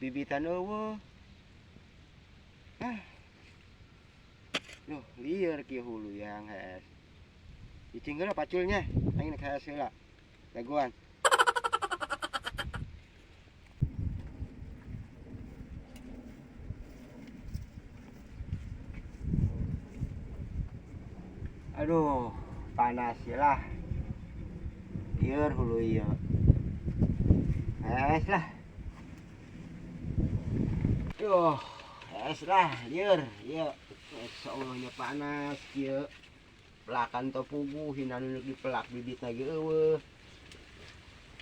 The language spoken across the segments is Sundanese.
Bibitan eueuh. Ah. Duh, lieur kieu hulu yang hees. Cicing heula paculnya, aing rek hees heula. Dagoan. Aduh, panas ya lah. Lieur hulu ieu. Hees lah. Duh, hees lah, lieur ieu. Insyaallah panas kieu. Pelakan teu puguh hina nu dipelak bibitna ge eueuh.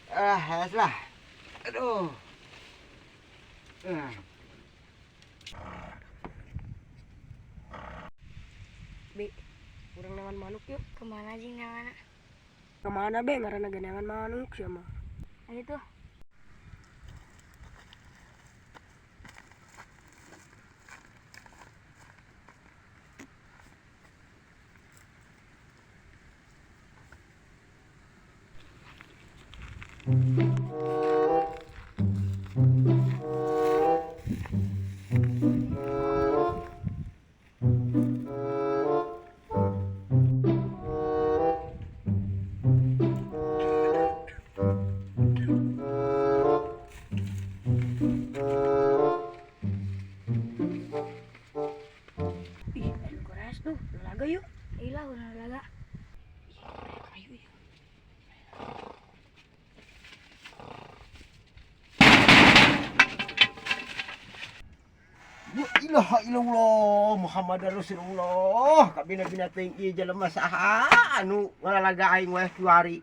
Ah, hees lah. Aduh. Ah. Bi, urang neangan manuk yuk. Kemana jing neangan? Kemana be ngaranna ge neangan manuk sia mah. Ayo tuh. Ih, anu keras tuh, lalaga yuk. Ayolah urang lalaga. Ih, ayo yuk. La ilaha illallah Muhammad Rasulullah. Kabina-bina teuing ieu jelema saha anu ngalalaga aing wae kiwari.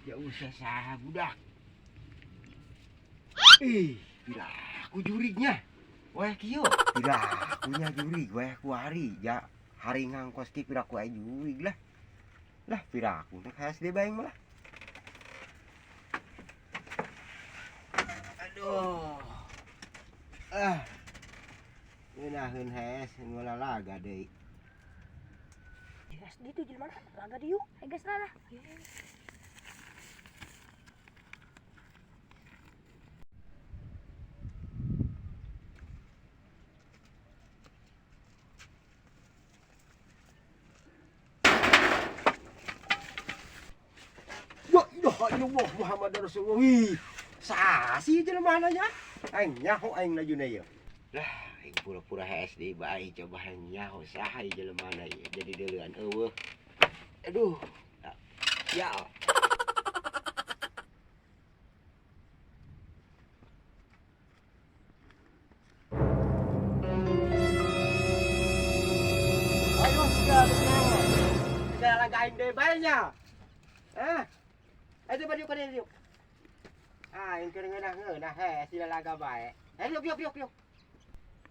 Jauh saha budak. Piraku jurignya. Wae kieu. Pirakunya jurig wae kuari ja hari ngangkos ki piraku aya jurig lah. Lah piraku teh ka SD bae mah lah. Aduh. Ah. Ngeunaheun hees ngalalaga deui. SD tuh jelema laga dieu yuk. Ayo geus lah. Ayo. La ilaha illallah Muhammad Rasulullah. Wih, sasi jelema nya. Aing nyaho aing lajuna ieu. Lah, aing pura-pura hees deui bae coba aing nyaho saha ieu jelema na ieu. Jadi deuleuan eueuh. Aduh. Ya. Ayo sia beunang. Bisa lagain deui bae nya. Hah? Ayo coba diuk diuk. Ah, yang keur ngeunah-ngeunah hees dilalaga bae. Yuk yuk yuk yuk.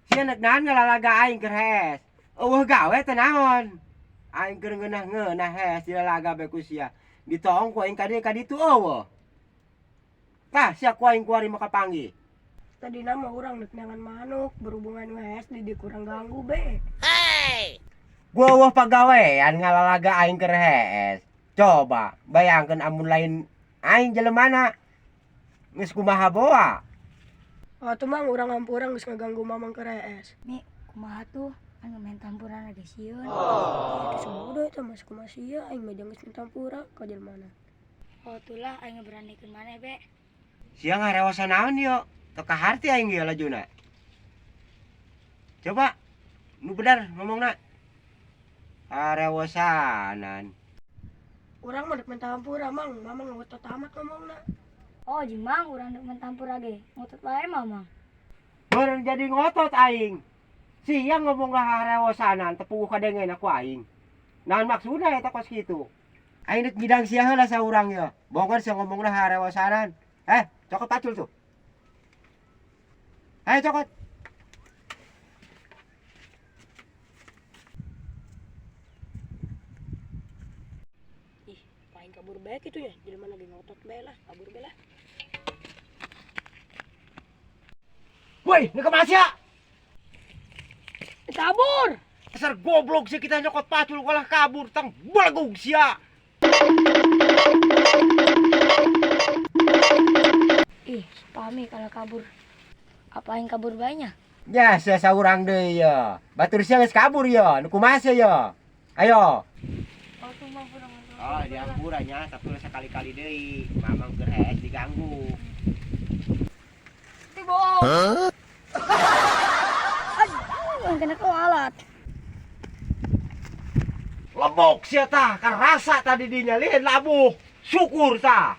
Sia nek naon ngalalaga aing keur hees. Eueuh gawe teh naon? Aing keur ngeunah-ngeunah hees dilalaga bae ku sia. Ditong ku aing ka dieu ka ditu eueuh. Tah sia ku aing kuari mah kapanggih. Tadi nama urang nek neangan manuk berhubungan hees di dieu kurang ganggu be. Hey. Gua eueuh pagawean ngalalaga aing keur hees. Coba bayangkeun amun lain aing jelemana geus kumaha boa. Oh tuh mang urang hampura geus ngaganggu mamang keur hees. Mi, kumaha tuh? Anu main tampuran lagi sieun. Oh. Itu bodoh eta mah kumaha sia aing mah geus main tampura ka jelemana. Oh tulah aing ngeberanikeun maneh be. Sia ngarewasan naon ieu? Teu kaharti aing ieu lajuna. Coba nu bener ngomongna. Harewosanan. Urang mah dek main tampura mang, mamang ngotot amat ngomongna. Oh jeung mang urang dek main tampura ge, ngotot bae mamang. Beureun jadi ngotot aing. Sia ngomong lah harewosanan teu puguh kadengen aku aing. Naon maksudna eta kos kitu? Aing dek nyidang sia heula saurang ieu. Bongkar sia ngomong lah harewosanan. Cokot pacul tuh. Ayo cokot. Ih, paling kabur bae kitu nya. Jelema lagi ngotot bae lah, kabur bae lah. Woi, ini kemana sia? Kabur. Dasar goblok sih kita nyokot pacul kalah kabur tang balagug sia. Ih, si Pami kalau kabur. Apa aing kabur bae nya? Ya, sia saurang deui ya. Batur sia geus kabur ya. Nu kumaha sia ya? Ayo. Oh, tuh mah kurang. Oh, diampura nya, tapi ulah sakali-kali deui. Mamang keur hees diganggu. Ti bohong. Aduh, kena kualat. Lebok sia tah, kan rasa tadi dinya lihat labuh. Syukur tah.